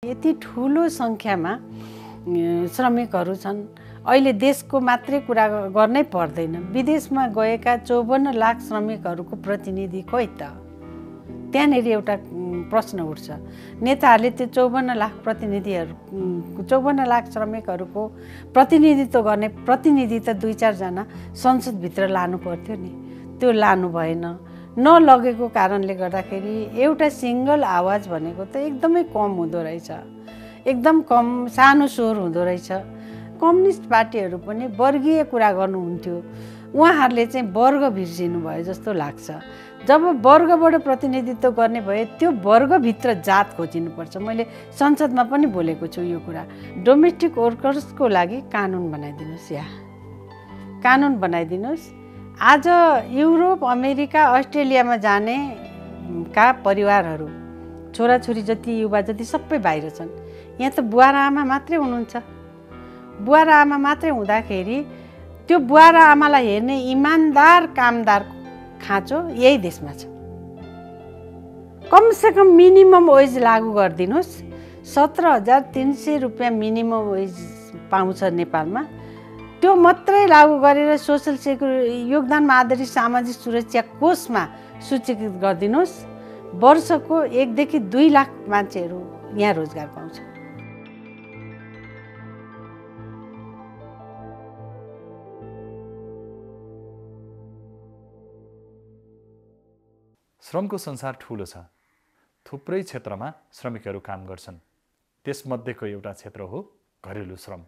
यति ठुलो संख्यामा श्रमिकहरू छन्। अहिले देशको मात्रै कुरा गर्नै पर्दैन, विदेशमा गएका 54 लाख श्रमिकहरूको प्रतिनिधि खोइ त। त्यहाँनेरि एउटा प्रश्न उठ्छ, नेताहरूले त्यो 54 लाख प्रतिनिधिहरू 54 लाख श्रमिकहरूको प्रतिनिधित्व गर्ने प्रतिनिधि त 2-4 जना संसदभित्र लानु पर्थ्यो नि, त्यो लानु भएन। नलगेको कारणले गर्दाखेरि एउटा सिंगल आवाज भनेको त एकदमै कम हुँदो रहेछ, एकदम कम, सानो स्वर हुँदो रहेछ। कम्युनिस्ट पार्टीहरू पनि वर्गीय कुरा गर्नुहुन्थ्यो, उहाँहरूले चाहिँ वर्ग बिर्सिनु भयो जस्तो लाग्छ। जब वर्गबाट प्रतिनिधित्व गर्ने भए त्यो वर्गभित्र जात खोजिनुपर्छ। मैले संसदमा पनि बोलेको छु यो कुरा। डोमेस्टिक वर्कर्सको लागि कानुन बनाइदिनुहोस्, कानुन बनाइदिनुहोस्। आज युरोप, अमेरिका, अस्ट्रेलियामा जाने का परिवारहरू, छोराछोरी जति, युवा जति सबै बाहिर छन्। यहाँ त बुवा र आमा मात्रै हुनुहुन्छ। बुवा र आमा मात्रै हुँदाखेरि त्यो बुवा र आमालाई हेर्ने इमान्दार कामदार खाँचो यही देशमा छ। कमसेकम मिनिमम वेज लागू गरिदिनुहोस्। 17,300 रुपियाँ मिनिमम वेज पाउँछ नेपालमा। त्यो मात्रै लागू गरेर सोसल सेक्युरिटी योगदानमा आधारित सामाजिक सुरक्षा कोषमा सूचीकृत गरिदिनुहोस्। वर्षको 1 देखि 2 लाख मान्छेहरू यहाँ रोजगार पाउँछ। श्रमको संसार ठुलो छ। थुप्रै क्षेत्रमा श्रमिकहरू काम गर्छन्। त्यसमध्येको एउटा क्षेत्र हो घरेलु श्रम।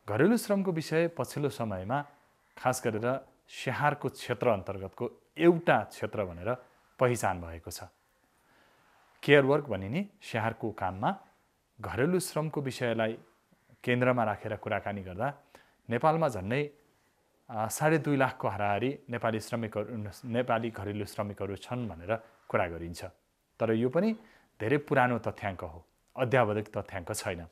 घरेलु श्रमको विषय पछिल्लो समयमा खास गरेर स्याहारको क्षेत्र अन्तर्गतको एउटा क्षेत्र भनेर पहिचान भएको छ। केयर वर्क भनिने स्याहारको काममा घरेलु श्रमको विषयलाई केन्द्रमा राखेर कुराकानी गर्दा नेपालमा झन्डै 2.5 लाखको हाराहारी नेपाली घरेलु श्रमिकहरू छन् भनेर कुरा गरिन्छ। तर यो पनि धेरै पुरानो तथ्याङ्क हो, अद्यावधिक तथ्याङ्क छैन।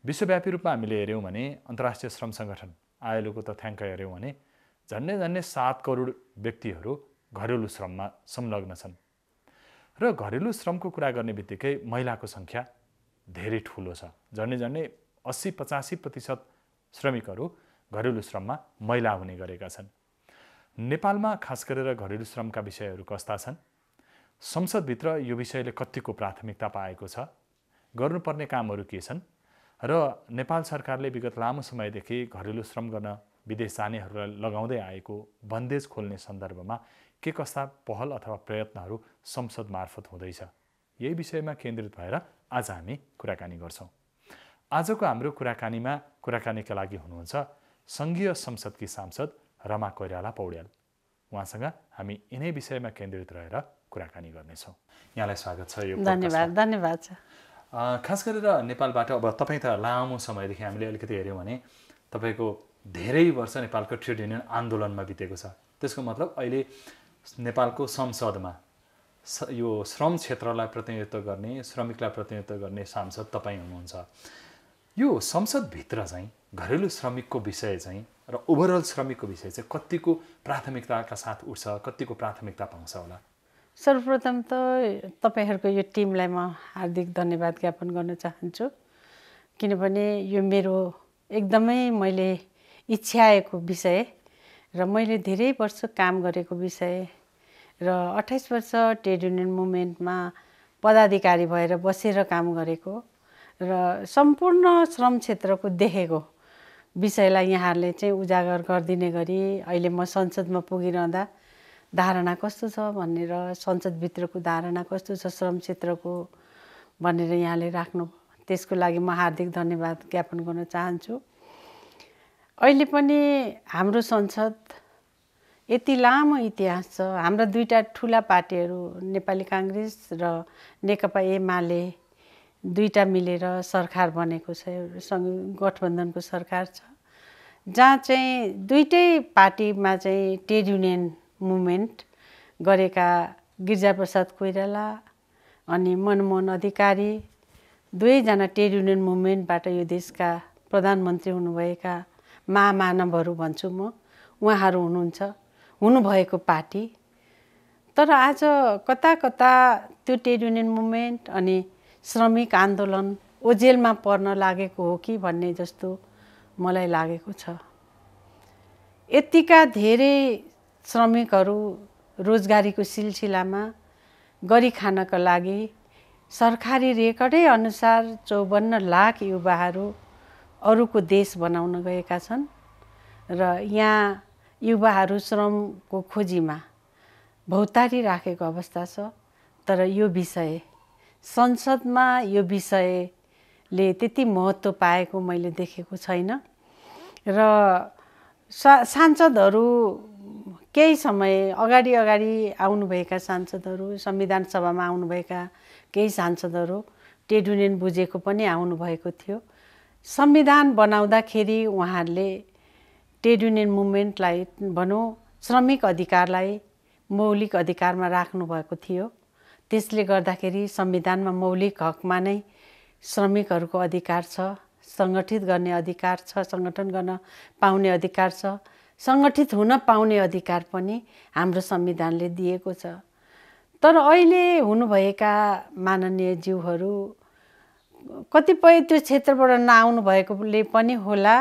विश्वव्यापी रूपमा हामीले हेऱ्यौँ भने अन्तर्राष्ट्रिय श्रम सङ्गठन ILOको तथ्याङ्क हेऱ्यौँ भने झन्डै 7 करोड व्यक्तिहरू घरेलु श्रममा संलग्न छन्। र घरेलु श्रमको कुरा गर्ने बित्तिकै महिलाको सङ्ख्या धेरै ठुलो छ। झन्डै 80-85% श्रमिकहरू घरेलु श्रममा महिला हुने गरेका छन्। नेपालमा खास गरेर घरेलु श्रमका विषयहरू कस्ता छन्? संसदभित्र यो विषयले कतिको प्राथमिकता पाएको छ? गर्नुपर्ने कामहरू के छन्? र नेपाल सरकारले विगत लामो समयदेखि घरेलु श्रम गर्न विदेश जानेहरूलाई लगाउँदै आएको बन्देज खोल्ने सन्दर्भमा के कस्ता पहल अथवा प्रयत्नहरू संसद मार्फत हुँदैछ? यही विषयमा केन्द्रित भएर आज हामी कुराकानी गर्छौँ। आजको हाम्रो कुराकानीका लागि हुनुहुन्छ सङ्घीय संसदकी सांसद रमा कोइराला पौड्याल। उहाँसँग हामी यिनै विषयमा केन्द्रित रहेर कुराकानी गर्नेछौँ। यहाँलाई स्वागत छ। यो धन्यवाद छ। खास गरेर नेपालबाट अब तपाईँ त लामो समयदेखि हामीले अलिकति हेऱ्यौँ भने तपाईँको धेरै वर्ष नेपालको ट्रेड युनियन आन्दोलनमा बितेको छ। त्यसको मतलब अहिले नेपालको संसदमा यो श्रम क्षेत्रलाई प्रतिनिधित्व गर्ने, श्रमिकलाई प्रतिनिधित्व गर्ने सांसद तपाईँ हुनुहुन्छ। यो संसदभित्र चाहिँ घरेलु श्रमिकको विषय चाहिँ र ओभरअल श्रमिकको विषय चाहिँ कतिको प्राथमिकताका साथ उठ्छ, कतिको प्राथमिकता पाउँछ होला? सर्वप्रथम त तपाईँहरूको यो टिमलाई म हार्दिक धन्यवाद ज्ञापन गर्न चाहन्छु, किनभने यो मेरो एकदमै मैले इच्छाएको विषय र मैले धेरै वर्ष काम गरेको विषय र 28 वर्ष ट्रेड युनियन मुभमेन्टमा पदाधिकारी भएर बसेर काम गरेको र सम्पूर्ण श्रम क्षेत्रको देखेको विषयलाई यहाँहरूले चाहिँ उजागर गरिदिने गरी अहिले म संसदमा पुगिरहँदा धारणा कस्तो छ भनेर, संसदभित्रको धारणा कस्तो छ श्रम क्षेत्रको भनेर यहाँले राख्नु, त्यसको लागि म हार्दिक धन्यवाद ज्ञापन गर्न चाहन्छु। अहिले पनि हाम्रो संसद यति लामो इतिहास छ। हाम्रा 2टा ठुला पार्टीहरू नेपाली काङ्ग्रेस र नेकपा एमाले 2टा मिलेर सरकार बनेको छ, गठबन्धनको सरकार छ, जहाँ चाहिँ 2टै पार्टीमा चाहिँ ट्रेड युनियन मुभमेन्ट गरेका गिरिजाप्रसाद कोइराला अनि मनमोहन अधिकारी 2 जना ट्रेड युनियन मुभमेन्टबाट यो देशका प्रधानमन्त्री हुनुभएका महामानवहरू भन्छु म, उहाँहरू हुनुभएको पार्टी। तर आज कता कता त्यो ट्रेड युनियन मुभमेन्ट अनि श्रमिक आन्दोलन ओझेलमा पर्न लागेको हो कि भन्ने जस्तो मलाई लागेको छ। यतिका धेरै श्रमिकहरू रोजगारीको सिलसिलामा गरी खानका लागि सरकारी रेकर्डै अनुसार 54 लाख युवाहरू अरूको देश बनाउन गएका छन् र यहाँ युवाहरू श्रमको खोजीमा भौतारी राखेको अवस्था छ। तर यो विषय संसदमा यो विषयले त्यति महत्त्व पाएको मैले देखेको छैन र सांसदहरू केही समय अगाडि आउनुभएका सांसदहरू, संविधान सभामा आउनुभएका केही सांसदहरू ट्रेड युनियन बुझेको पनि आउनुभएको थियो। संविधान बनाउँदाखेरि उहाँहरूले ट्रेड युनियन मुभमेन्टलाई भनौँ श्रमिक अधिकारलाई मौलिक अधिकारमा राख्नुभएको थियो। त्यसले गर्दाखेरि संविधानमा मौलिक हकमा नै श्रमिकहरूको अधिकार छ, सङ्गठित गर्ने अधिकार छ, सङ्गठन गर्न पाउने अधिकार छ, सङ्गठित हुन पाउने अधिकार पनि हाम्रो संविधानले दिएको छ। तर अहिले हुनुभएका माननीय ज्यूहरू कतिपय त्यो क्षेत्रबाट नआउनु भएकोले पनि होला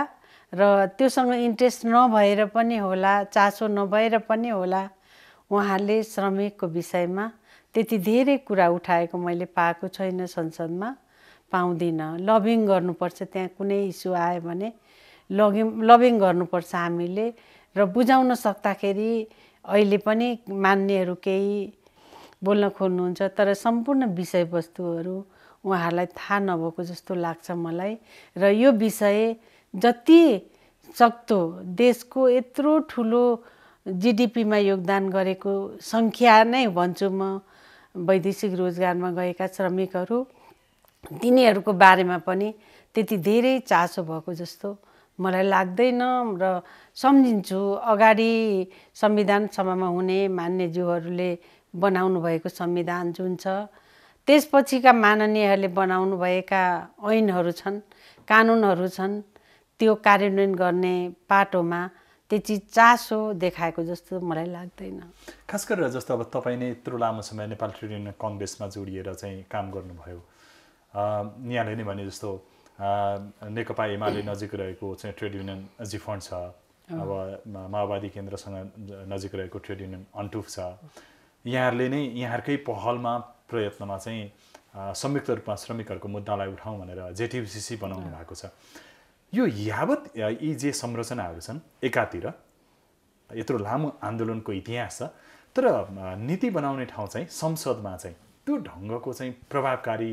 र त्योसँग इन्ट्रेस्ट नभएर पनि होला, चासो नभएर पनि होला, उहाँहरूले श्रमिकको विषयमा त्यति धेरै कुरा उठाएको मैले पाएको छैन। संसदमा पाउँदिनँ। लबिङ गर्नुपर्छ, त्यहाँ कुनै इस्यु आयो भने लबिङ गर्नुपर्छ हामीले र बुझाउन सक्दाखेरि अहिले पनि मान्नेहरू केही बोल्न खोज्नुहुन्छ तर सम्पूर्ण विषयवस्तुहरू उहाँहरूलाई थाहा नभएको जस्तो लाग्छ मलाई। र यो विषय जति सक्दो देशको यत्रो ठुलो जीडीपीमा योगदान गरेको सङ्ख्या नै भन्छु म, वैदेशिक रोजगारमा गएका श्रमिकहरू, तिनीहरूको बारेमा पनि त्यति धेरै चासो भएको जस्तो मलाई लाग्दैन र सम्झिन्छु। अगाडि संविधान सभामा हुने मान्यज्यूहरूले बनाउनु भएको संविधान जुन छ, त्यसपछिका माननीयहरूले बनाउनु भएका ऐनहरू छन्, कानुनहरू छन्, त्यो कार्यान्वयन गर्ने पाटोमा त्यति चासो देखाएको जस्तो मलाई लाग्दैन। खास गरेर जस्तो अब तपाईँ नै यत्रो लामो समय नेपाल ट्रेड युनियन कङ्ग्रेसमा जोडिएर चाहिँ काम गर्नुभयो। यहाँले नै भने जस्तो नेकपा एमाले नजिक रहेको चाहिँ ट्रेड युनियन जिफन्ड छ, अब माओवादी केन्द्रसँग नजिक रहेको ट्रेड युनियन अन्टुफ छ। यहाँहरूले नै यहाँहरूकै पहलमा प्रयत्नमा चाहिँ संयुक्त रूपमा श्रमिकहरूको मुद्दालाई उठाउँ भनेर जेटियुसिसी बनाउनु भएको छ। यो यावत यी जे संरचनाहरू छन्, एकातिर यत्रो लामो आन्दोलनको इतिहास छ, तर नीति बनाउने ठाउँ चाहिँ संसदमा चाहिँ त्यो ढङ्गको चाहिँ प्रभावकारी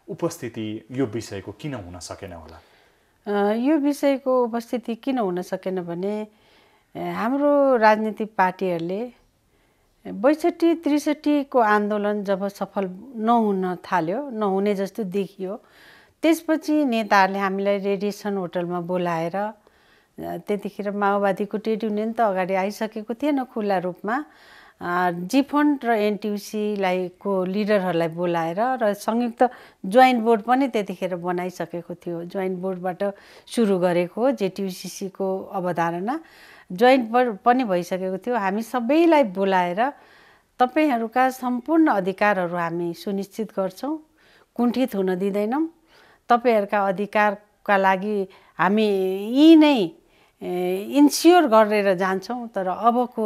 उपस्थिति यो विषयको किन हुन सकेन होला? यो विषयको उपस्थिति किन हुन सकेन भने हाम्रो राजनीतिक पार्टीहरूले 62-63 को आन्दोलन जब सफल नहुन थाल्यो, नहुने जस्तो देखियो, त्यसपछि नेताहरूले हामीलाई रेडिएसन होटलमा बोलाएर, त्यतिखेर माओवादीको ट्रेड युनियन त अगाडि आइसकेको थिएन खुल्ला रूपमा, जिफन्ड र एनटियुसीलाई को लिडरहरूलाई बोलाएर र संयुक्त जोइन्ट बोर्ड पनि त्यतिखेर बनाइसकेको थियो। जोइन्ट बोर्डबाट सुरु गरेको जेटियुसिसीको अवधारणा जोइन्ट बोर्ड पनि भइसकेको थियो। हामी सबैलाई बोलाएर तपाईहरूका सम्पूर्ण अधिकारहरू हामी सुनिश्चित गर्छौँ, कुण्ठित हुन दिँदैनौँ, तपाईहरूका अधिकारका लागि हामी यी नै इन्स्योर गरेर जान्छौँ। तर अबको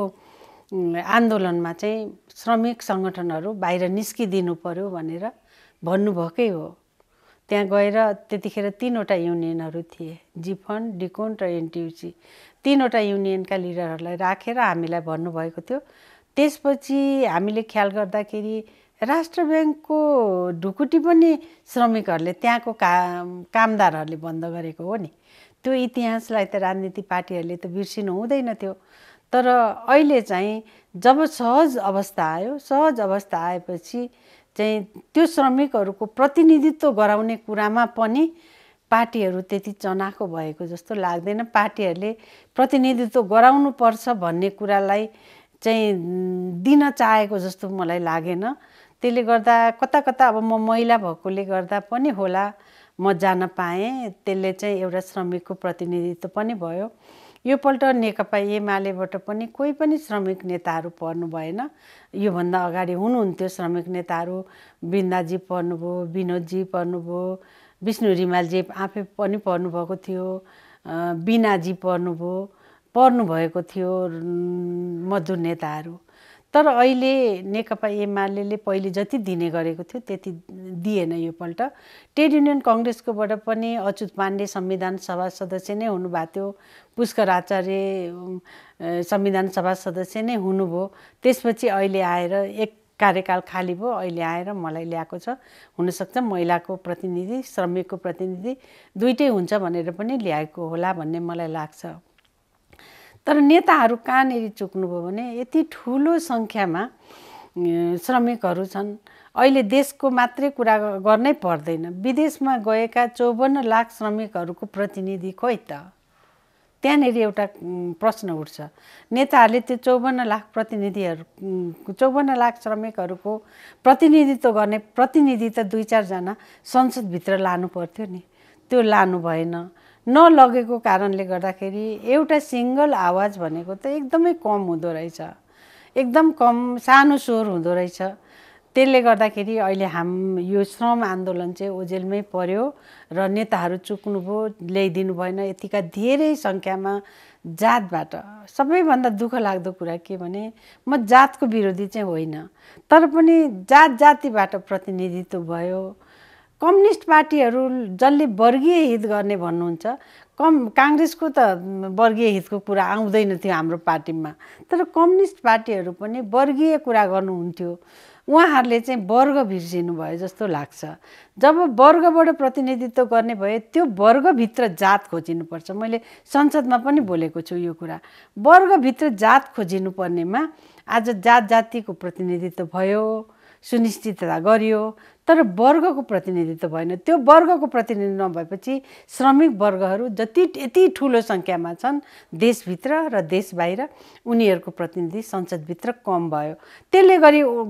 आन्दोलनमा चाहिँ श्रमिक सङ्गठनहरू बाहिर निस्किदिनु पर्यो भनेर भन्नुभएकै हो। त्यहाँ गएर त्यतिखेर 3वटा युनियनहरू थिए, जिफन्ड, डिकोन्ड र एनटियुसी। 3वटा युनियनका लिडरहरूलाई राखेर हामीलाई भन्नुभएको थियो। त्यसपछि हामीले ख्याल गर्दाखेरि राष्ट्र ब्याङ्कको ढुकुटी पनि श्रमिकहरूले, त्यहाँको कामदारहरूले बन्द गरेको हो नि। त्यो इतिहासलाई त राजनीतिक पार्टीहरूले त बिर्सिनु हुँदैन थियो। तर अहिले चाहिँ जब सहज अवस्था आयो, सहज अवस्था आएपछि चाहिँ त्यो श्रमिकहरूको प्रतिनिधित्व गराउने कुरामा पनि पार्टीहरू त्यति चनाखो भएको जस्तो लाग्दैन। पार्टीहरूले प्रतिनिधित्व गराउनुपर्छ भन्ने कुरालाई चाहिँ दिन चाहेको जस्तो मलाई लागेन। त्यसले गर्दा कता कता अब म महिला भएकोले गर्दा पनि होला म जान पाएँ, त्यसले चाहिँ एउटा श्रमिकको प्रतिनिधित्व पनि भयो। योपल्ट नेकपा एमालेबाट पनि कोही पनि श्रमिक नेताहरू पर्नु भएन। योभन्दा अगाडि हुनुहुन्थ्यो श्रमिक नेताहरू, बृन्दाजी पर्नुभयो, विनोदजी पर्नुभयो, विष्णु रिमालजी आफै पनि पर्नुभएको थियो, बिनाजी पर्नुभएको थियो मजदुर नेताहरू। तर अहिले नेकपा एमाले पहिले जति दिने गरेको थियो त्यति दिएन योपल्ट। ट्रेड युनियन कङ्ग्रेसकोबाट पनि अच्युत पाण्डे संविधान सभा सदस्य नै हुनुभएको थियो, पुष्कर आचार्य संविधान सभा सदस्य नै हुनुभयो। त्यसपछि अहिले आएर एक कार्यकाल खाली भयो, अहिले आएर मलाई ल्याएको छ। हुनसक्छ महिलाको प्रतिनिधि, श्रमिकको प्रतिनिधि दुइटै हुन्छ भनेर पनि ल्याएको होला भन्ने मलाई लाग्छ। तर नेताहरू कहाँनिर चुक्नुभयो भने यति ठुलो सङ्ख्यामा श्रमिकहरू छन्। अहिले देशको मात्रै कुरा गर्नै पर्दैन, विदेशमा गएका 54 लाख श्रमिकहरूको प्रतिनिधि खोइ त? त्यहाँनिर एउटा प्रश्न उठ्छ। नेताहरूले त्यो 54 लाख प्रतिनिधिहरू, 54 लाख श्रमिकहरूको प्रतिनिधित्व गर्ने प्रतिनिधि त 2-4 जना संसदभित्र लानु पर्थ्यो नि, त्यो लानु भएन। नलगेको कारणले गर्दाखेरि एउटा सिङ्गल आवाज भनेको त एकदमै कम हुँदो रहेछ, एकदम कम, सानो स्वर हुँदो रहेछ। त्यसले गर्दाखेरि अहिले यो श्रम आन्दोलन चाहिँ ओझेलमै पर्यो र नेताहरू चुक्नुभयो, ल्याइदिनु भएन। यतिका धेरै सङ्ख्यामा जातबाट, सबैभन्दा दुःख लाग्दो कुरा के भने म जातको विरोधी चाहिँ होइन, तर पनि जातिबाट प्रतिनिधित्व भयो। कम्युनिस्ट पार्टीहरू जसले वर्गीय हित गर्ने भन्नुहुन्छ, काङ्ग्रेसको त वर्गीय हितको कुरा आउँदैन थियो हाम्रो पार्टीमा, तर कम्युनिस्ट पार्टीहरू पनि वर्गीय कुरा गर्नुहुन्थ्यो। उहाँहरूले चाहिँ वर्ग बिर्सिनु भयो जस्तो लाग्छ। जब वर्गबाट प्रतिनिधित्व गर्ने भए त्यो वर्गभित्र जात खोजिनुपर्छ। मैले संसदमा पनि बोलेको छु यो कुरा, वर्गभित्र जात खोजिनु पर्नेमा आज जातिको प्रतिनिधित्व भयो, सुनिश्चितता गरियो, तर वर्गको प्रतिनिधित्व भएन। त्यो वर्गको प्रतिनिधित्व नभएपछि श्रमिक वर्गहरू जति यति ठुलो सङ्ख्यामा छन् देशभित्र र देश बाहिर, उनीहरूको प्रतिनिधि संसदभित्र कम भयो। त्यसले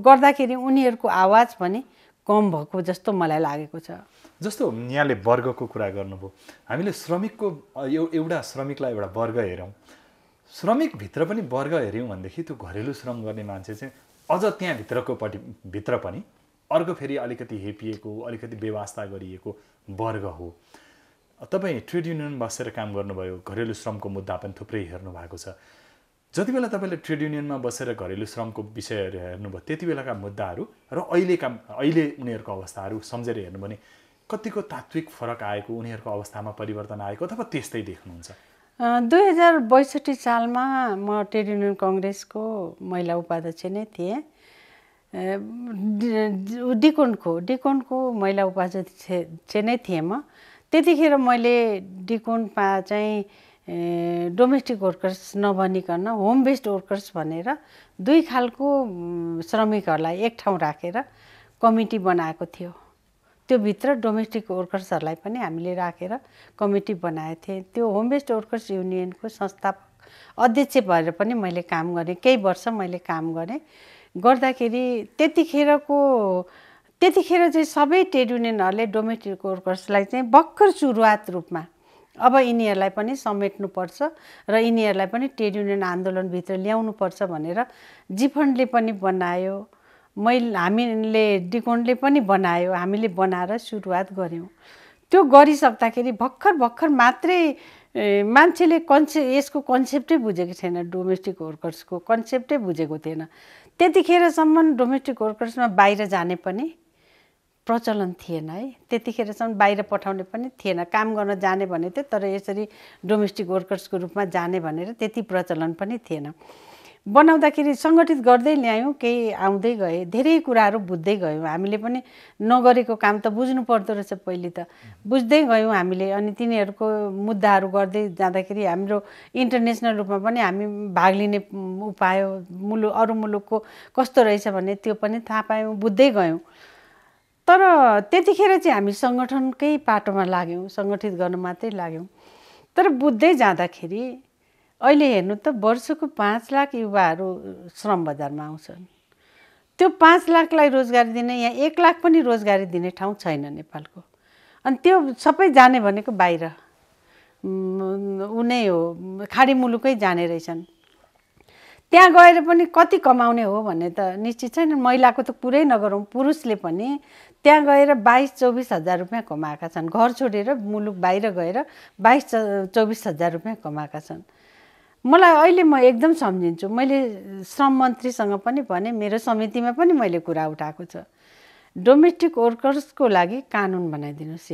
गर्दाखेरि उनीहरूको आवाज पनि कम भएको जस्तो मलाई लागेको छ। जस्तो यहाँले वर्गको कुरा गर्नुभयो, हामीले श्रमिकको एउटा श्रमिकलाई एउटा वर्ग हेरौँ, श्रमिकभित्र पनि वर्ग हेऱ्यौँ भनेदेखि त्यो घरेलु श्रम गर्ने मान्छे चाहिँ अझ त्यहाँभित्रको भित्र पनि अर्को फेरि अलिकति हेपिएको, अलिकति व्यवस्था गरिएको वर्ग हो। तपाईँ ट्रेड युनियन बसेर काम गर्नुभयो, घरेलु श्रमको मुद्दा पनि थुप्रै हेर्नु भएको छ। जति बेला तपाईँले ट्रेड युनियनमा बसेर घरेलु श्रमको विषयहरू हेर्नुभयो, त्यति बेलाका मुद्दाहरू र अहिले उनीहरूको अवस्थाहरू सम्झेर हेर्नु भने कतिको तात्विक फरक आएको, उनीहरूको अवस्थामा परिवर्तन आएको अथवा त्यस्तै देख्नुहुन्छ? 2062 सालमा म ट्रेड युनियन कङ्ग्रेसको महिला उपाध्यक्ष नै थिएँ। डिकोनको महिला उपाध्यक्ष नै थिएँ म। त्यतिखेर मैले डिकोनमा चाहिँ डोमेस्टिक वर्कर्स नभनिकन होम बेस्ड वर्कर्स भनेर 2 खालको श्रमिकहरूलाई एक ठाउँ राखेर कमिटी बनाएको थियो। त्यो भित्र डोमेस्टिक वर्कर्सहरूलाई पनि हामीले राखेर कमिटी बनाएको थिएँ। त्यो होम बेस्ड वर्कर्स युनियनको संस्थापक अध्यक्ष भएर पनि मैले काम गरेँ, केही वर्ष मैले काम गरेँ। गर्दाखेरि त्यतिखेर चाहिँ सबै ट्रेड युनियनहरूले डोमेस्टिक वर्कर्सलाई चाहिँ भर्खर सुरुवात रूपमा अब यिनीहरूलाई पनि समेट्नुपर्छ र यिनीहरूलाई पनि ट्रेड युनियन आन्दोलनभित्र ल्याउनुपर्छ भनेर जिफन्डले पनि बनायो, हामीले डिकोनले पनि बनायो, हामीले बनाएर सुरुवात गऱ्यौँ। त्यो गरिसक्दाखेरि भर्खर मात्रै मान्छेले यसको कन्सेप्टै बुझेको थिएन, डोमेस्टिक वर्कर्सको कन्सेप्टै बुझेको थिएन। त्यतिखेरसम्म डोमेस्टिक वर्कर्समा बाहिर जाने पनि प्रचलन थिएन है, त्यतिखेरसम्म बाहिर पठाउने पनि थिएन। काम गर्न जाने भने थियो, तर यसरी डोमेस्टिक वर्कर्सको रूपमा जाने भनेर त्यति प्रचलन पनि थिएन। बनाउँदाखेरि सङ्गठित गर्दै ल्यायौँ, केही आउँदै गए, धेरै कुराहरू बुझ्दै गयौँ। हामीले पनि नगरेको काम त बुझ्नु पर्दो रहेछ, पहिले त बुझ्दै गयौँ हामीले। अनि तिनीहरूको मुद्दाहरू गर्दै जाँदाखेरि हाम्रो इन्टरनेसनल रूपमा पनि हामी भाग लिने पायो, अरू मुलुकको कस्तो रहेछ भन्ने त्यो पनि थाहा पायौँ, बुझ्दै गयौँ। तर त्यतिखेर चाहिँ हामी सङ्गठनकै पाटोमा लाग्यौँ, सङ्गठित गर्न मात्रै लाग्यौँ। तर बुझ्दै जाँदाखेरि अहिले हेर्नु त वर्षको 5 लाख युवाहरू श्रम बजारमा आउँछन्। त्यो 5 लाखलाई रोजगारी दिने, यहाँ 1 लाख पनि रोजगारी दिने ठाउँ छैन नेपालको। अनि त्यो सबै जाने भनेको बाहिर, उनै हो, खाडी मुलुकै जाने रहेछन्। त्यहाँ गएर पनि कति कमाउने हो भन्ने त निश्चित छैन। महिलाको त पुरै नगरौँ, पुरुषले पनि त्यहाँ गएर 22-24 हजार रुपियाँ कमाएका छन्। घर छोडेर मुलुक बाहिर गएर 22-24 हजार रुपियाँ कमाएका छन्। मलाई अहिले म एकदम सम्झिन्छु। मैले श्रम मन्त्रीसँग पनि भने, मेरो समितिमा पनि मैले कुरा उठाएको छ, डोमेस्टिक वर्कर्सको लागि कानुन बनाइदिनुहोस्,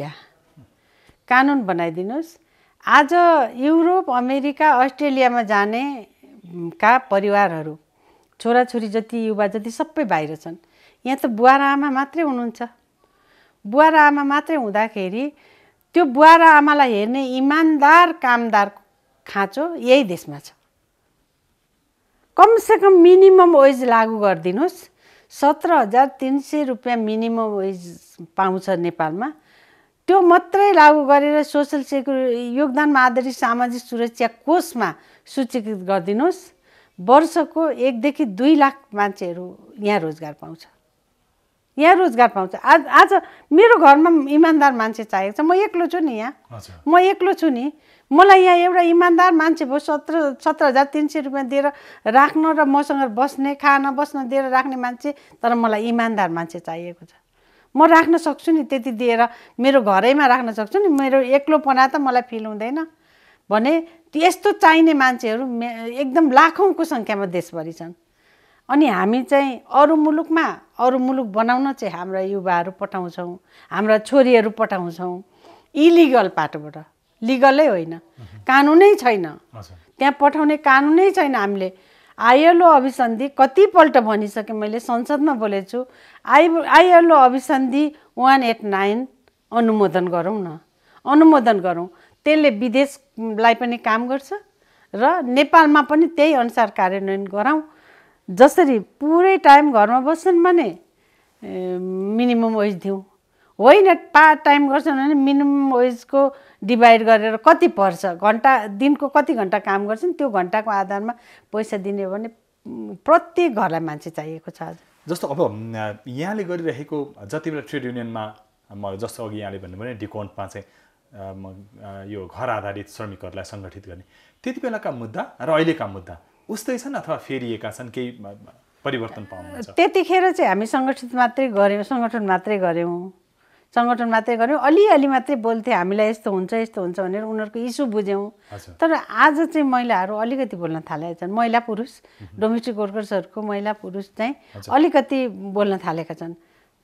कानुन बनाइदिनुहोस्। आज युरोप, अमेरिका, अस्ट्रेलियामा जाने का परिवारहरू, छोराछोरी जति, युवा जति सबै बाहिर छन्। यहाँ त बुवा र आमा मात्रै हुनुहुन्छ। बुवा र आमा मात्रै हुँदाखेरि त्यो बुवा र आमालाई हेर्ने इमान्दार कामदार खाँचो यही देशमा छ। कमसेकम मिनिमम वेज लागू गरिदिनुहोस्। 17,300 रुपियाँ मिनिमम वेज पाउँछ नेपालमा। त्यो मात्रै लागू गरेर सोसल सेक्युरिटी योगदानमा आधारित सामाजिक सुरक्षा कोषमा सूचीकृत गरिदिनुहोस्। वर्षको 1 देखि 2 लाख मान्छेहरू यहाँ रोजगार पाउँछ। यहाँ रोजगार पाउँछ। आज मेरो घरमा इमान्दार मान्छे चाहिएको छ। म एक्लो छु नि यहाँ। म एक्लो छु नि। मलाई यहाँ एउटा इमान्दार मान्छे भयो 17,300 रुपियाँ दिएर राख्न र मसँग बस्ने, खान बस्न दिएर राख्ने मान्छे, तर मलाई इमान्दार मान्छे चाहिएको छ। म राख्न सक्छु नि, त्यति दिएर मेरो घरैमा राख्न सक्छु नि। मेरो एक्लोपना त मलाई फिल हुँदैन भने यस्तो चाहिने मान्छेहरू एकदम लाखौँको सङ्ख्यामा देशभरि छन्। अनि हामी चाहिँ अरू मुलुक बनाउन चाहिँ हाम्रा युवाहरू पठाउँछौँ, हाम्रा छोरीहरू पठाउँछौँ इलिगल बाटोबाट। लिगलै होइन, कानुनै छैन त्यहाँ पठाउने, कानुनै छैन। हामीले आइएलओ अभिसन्धि कतिपल्ट भनिसकेँ, मैले संसदमा बोलेको छु। आइएलओ अभिसन्धि 189 अनुमोदन गरौँ न, अनुमोदन गरौँ। त्यसले विदेशलाई पनि काम गर्छ र नेपालमा पनि त्यही अनुसार कार्यान्वयन गराउँ। जसरी पुरै टाइम घरमा बस्छन् भने मिनिमम वेज दिउँ, होइन पार्ट टाइम गर्छन् भने मिनिमम वेजको डिभाइड गरेर कति पर्छ, घन्टा दिनको कति घन्टा काम गर्छन् त्यो घन्टाको आधारमा पैसा दिने हो भने प्रत्येक घरलाई मान्छे चाहिएको छ। जस्तो अब यहाँले गरिरहेको जति बेला ट्रेड युनियनमा जस्तो अघि यहाँले भन्नुभयो डिकोन्टमा चाहिँ यो घर आधारित श्रमिकहरूलाई सङ्गठित गर्ने, त्यति बेलाका मुद्दा र अहिलेका मुद्दा उस्तै छन् अथवा फेरिएका छन्, केही परिवर्तन पाउनुहुन्छ? त्यतिखेर चाहिँ हामी सङ्गठन मात्रै गऱ्यौँ, अलिअलि मात्रै बोल्थे। हामीलाई यस्तो हुन्छ भनेर उनीहरूको इस्यु बुझ्यौँ। तर आज चाहिँ महिलाहरू अलिकति बोल्न थालेका छन्। महिला पुरुष डोमेस्टिक वर्कर्सहरूको महिला पुरुष चाहिँ अलिकति बोल्न थालेका छन्।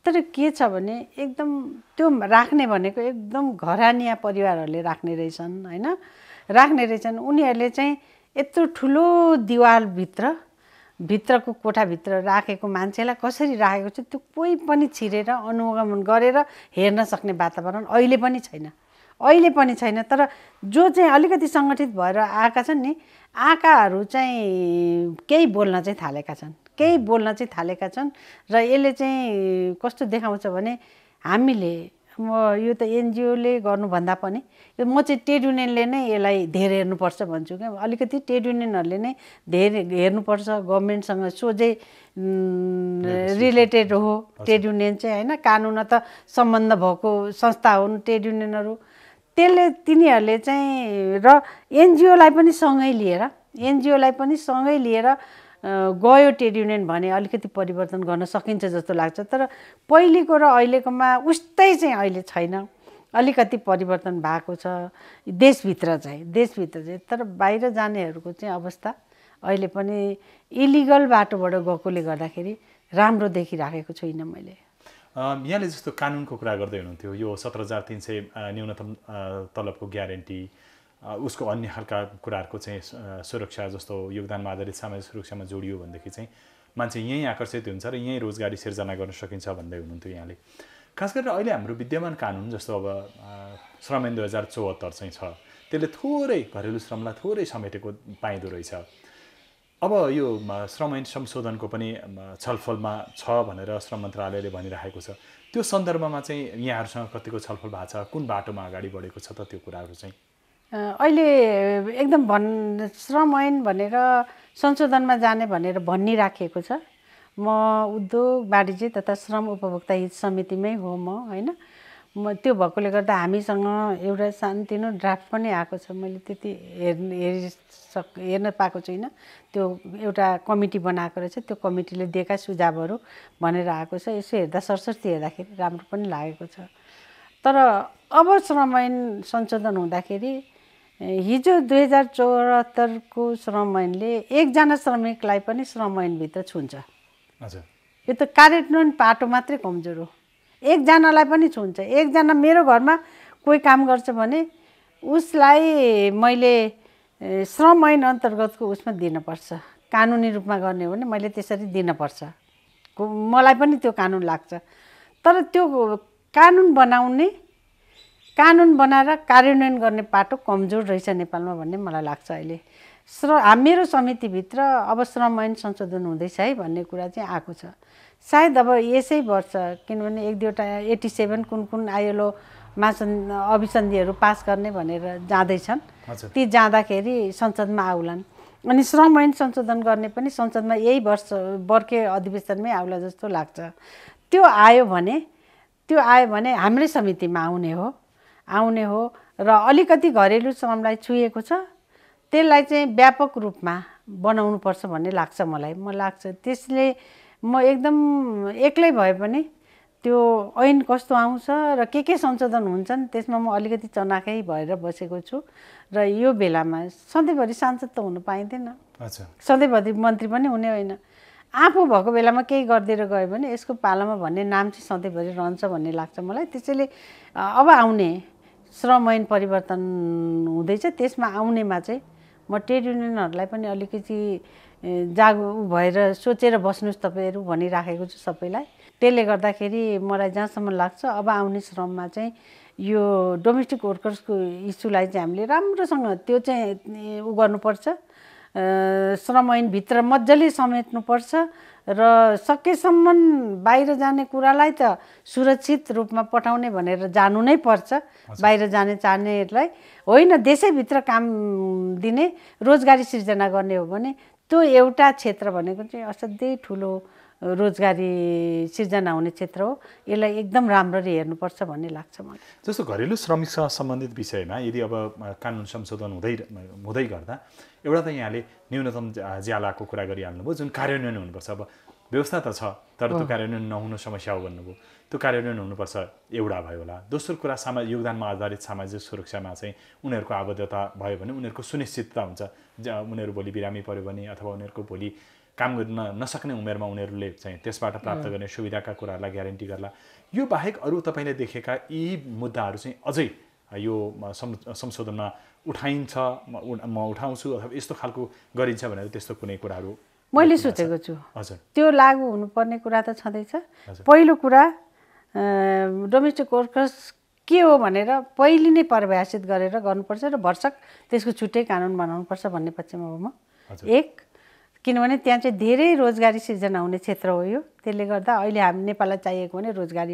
तर के छ भने एकदम त्यो राख्ने भनेको एकदम घरानिया परिवारहरूले राख्ने रहेछन्, होइन, राख्ने रहेछन्। उनीहरूले चाहिँ यत्रो ठुलो भित्रको कोठाभित्र राखेको मान्छेलाई कसरी राखेको छ त्यो कोही पनि छिरेर अनुगमन गरेर हेर्न सक्ने वातावरण अहिले पनि छैन। तर जो चाहिँ अलिकति सङ्गठित भएर आएका छन् नि, आकाहरू चाहिँ केही बोल्न चाहिँ थालेका छन् र यसले चाहिँ कस्तो देखाउँछ भने हामीले यो त एनजिओले गर्नुभन्दा पनि म चाहिँ ट्रेड युनियनले नै यसलाई धेरै हेर्नुपर्छ भन्छु क्या। अलिकति ट्रेड युनियनहरूले नै धेरै हेर्नुपर्छ। गभर्मेन्टसँग सोझै रिलेटेड हो ट्रेड युनियन चाहिँ, होइन, कानुन त सम्बन्ध भएको संस्था हुन् ट्रेड युनियनहरू। तिनीहरूले चाहिँ र एनजिओलाई पनि सँगै लिएर गयो ट्रेड युनियन भने अलिकति परिवर्तन गर्न सकिन्छ जस्तो लाग्छ। तर पहिलेको र अहिलेकोमा उस्तै चाहिँ अहिले छैन, अलिकति परिवर्तन भएको छ देशभित्र चाहिँ। तर बाहिर जानेहरूको चाहिँ अवस्था अहिले पनि इलिगल बाटोबाट गएकोले गर्दाखेरि राम्रो देखिराखेको छुइनँ मैले। यहाँले जस्तो कानुनको कुरा गर्दै हुनुहुन्थ्यो, यो 17,300 न्यूनतम तलबको ग्यारेन्टी, उसको अन्य खालका कुराहरूको चाहिँ सुरक्षा जस्तो योगदानमा आधारित सामाजिक सुरक्षामा जोडियो भनेदेखि चाहिँ मान्छे यहीँ आकर्षित हुन्छ र यहीँ रोजगारी सिर्जना गर्न सकिन्छ भन्दै हुनुहुन्थ्यो यहाँले। खास गरेर अहिले हाम्रो विद्यमान कानुन जस्तो अब श्रम ऐन 2074 चाहिँ छ, त्यसले थोरै घरेलु श्रमलाई थोरै समेटेको पाइँदो रहेछ। अब यो श्रम ऐन संशोधनको पनि छलफलमा छ भनेर श्रम मन्त्रालयले भनिरहेको छ। त्यो सन्दर्भमा चाहिँ यहाँहरूसँग कतिको छलफल भएको छ, कुन बाटोमा अगाडि बढेको छ त त्यो कुराहरू चाहिँ? अहिले एकदम श्रम ऐन भनेर संशोधनमा जाने भनेर भनिराखेको छ। म उद्योग वाणिज्य तथा श्रम उपभोक्ता हित समितिमै हो म, होइन। त्यो भएकोले गर्दा हामीसँग एउटा सानोतिनो ड्राफ्ट पनि आएको छ। मैले त्यति हेर्न पाएको छुइनँ। त्यो एउटा कमिटी बनाएको रहेछ, त्यो कमिटीले दिएका सुझावहरू भनेर आएको छ। यसो हेर्दा सरस्वती हेर्दाखेरि राम्रो पनि लागेको छ। तर अब श्रम ऐन संशोधन हुँदाखेरि हिजो 2074 को श्रम ऐनले एकजना श्रमिकलाई पनि श्रम ऐनभित्र छुन्छ। यो त कार्यान्वयन पाटो मात्रै कमजोर हो। एकजनालाई पनि छुन्छ। एकजना मेरो घरमा कोही काम गर्छ भने उसलाई मैले श्रम ऐन अन्तर्गतको उसमा दिनुपर्छ। कानुनी रूपमा गर्ने हो भने मैले त्यसरी दिनुपर्छ। मलाई पनि त्यो कानुन लाग्छ। तर त्यो कानुन बनाएर कार्यान्वयन गर्ने पाटो कमजोर रहेछ नेपालमा भन्ने मलाई लाग्छ। अहिले मेरो समितिभित्र अब श्रम ऐन संशोधन हुँदैछ है भन्ने कुरा चाहिँ आएको छ। सायद अब यसै वर्ष, किनभने 1-2वटा 87 कुन आइएलओ अभिसन्धिहरू पास गर्ने भनेर जाँदैछन्। ती जाँदाखेरि संसदमा आउलान्। अनि श्रम ऐन संशोधन गर्ने पनि संसदमा यही वर्षे अधिवेशनमै आउला जस्तो लाग्छ। त्यो आयो भने हाम्रै समितिमा आउने हो र अलिकति घरेलु श्रमलाई छुएको छ, त्यसलाई चाहिँ व्यापक रूपमा बनाउनुपर्छ भन्ने लाग्छ मलाई। त्यसले म एकदम एक्लै भए पनि त्यो ऐन कस्तो आउँछ र के संशोधन हुन्छन् त्यसमा म अलिकति चनाखै भएर बसेको छु। र यो बेलामा सधैँभरि सांसद त हुनु पाइँदैन, सधैँभरि मन्त्री पनि हुने होइन। आफू भएको बेलामा केही गरिदिएर गयो भने यसको पालामा भन्ने नाम चाहिँ सधैँभरि रहन्छ भन्ने लाग्छ मलाई। त्यसैले अब आउने श्रम ऐन परिवर्तन हुँदैछ, त्यसमा आउनेमा चाहिँ म ट्रेड युनियनहरूलाई पनि अलिकति जागरुक भएर सोचेर बस्नुहोस् तपाईँहरू भनिराखेको छु सबैलाई। त्यसले गर्दाखेरि मलाई जहाँसम्म लाग्छ अब आउने श्रममा चाहिँ यो डोमेस्टिक वर्कर्सको इस्युलाई चाहिँ हामीले राम्रोसँग त्यो चाहिँ गर्नुपर्छ। श्रम ऐनभित्र मजाले समेट्नुपर्छ र सकेसम्म बाहिर जाने कुरालाई त सुरक्षित रूपमा पठाउने भनेर जानु नै पर्छ। बाहिर जाने चाहनेहरूलाई होइन, देशैभित्र काम दिने, रोजगारी सिर्जना गर्ने हो भने त्यो एउटा क्षेत्र भनेको चाहिँ असाध्यै ठुलो रोजगारी सिर्जना हुने क्षेत्र हो। यसलाई एकदम राम्ररी हेर्नुपर्छ भन्ने लाग्छ मलाई। जस्तो घरेलु श्रमिकसँग सम्बन्धित विषयमा यदि अब कानुन संशोधन हुँदै गर्दा एउटा त यहाँले न्यूनतम ज्यालाको कुरा गरिहाल्नुभयो, जुन कार्यान्वयन हुनुपर्छ। अब व्यवस्था त छ, तर त्यो कार्यान्वयन नहुनु समस्या हो भन्नुभयो। त्यो कार्यान्वयन हुनुपर्छ, एउटा भयो होला। दोस्रो कुरा योगदानमा आधारित सामाजिक सुरक्षामा चाहिँ उनीहरूको आबद्धता भयो भने उनीहरूको सुनिश्चितता हुन्छ। उनीहरू भोलि बिरामी पऱ्यो भने अथवा उनीहरूको भोलि काम गर्न नसक्ने उमेरमा उनीहरूले चाहिँ त्यसबाट प्राप्त गर्ने सुविधाका कुराहरूलाई ग्यारेन्टी गर्ला। यो बाहेक अरू तपाईँले देखेका यी मुद्दाहरू चाहिँ अझै यो संशोधनमा उठाइन्छ, म उठाउँछु अथवा यस्तो खालको गरिन्छ भनेर त्यस्तो कुनै कुराहरू मैले सोचेको छु। हजुर, त्यो लागू हुनुपर्ने कुरा त छँदैछ। पहिलो कुरा डोमेस्टिक वर्कर्स के हो भनेर पहिले नै परिभाषित गरेर गर्नुपर्छ र भरसक त्यसको छुट्टै कानुन बनाउनुपर्छ भन्ने पक्षमा हो म। किनभने त्यहाँ चाहिँ धेरै रोजगारी सिर्जना हुने क्षेत्र हो यो। त्यसले गर्दा अहिले हामी नेपाललाई चाहिएको भने रोजगारी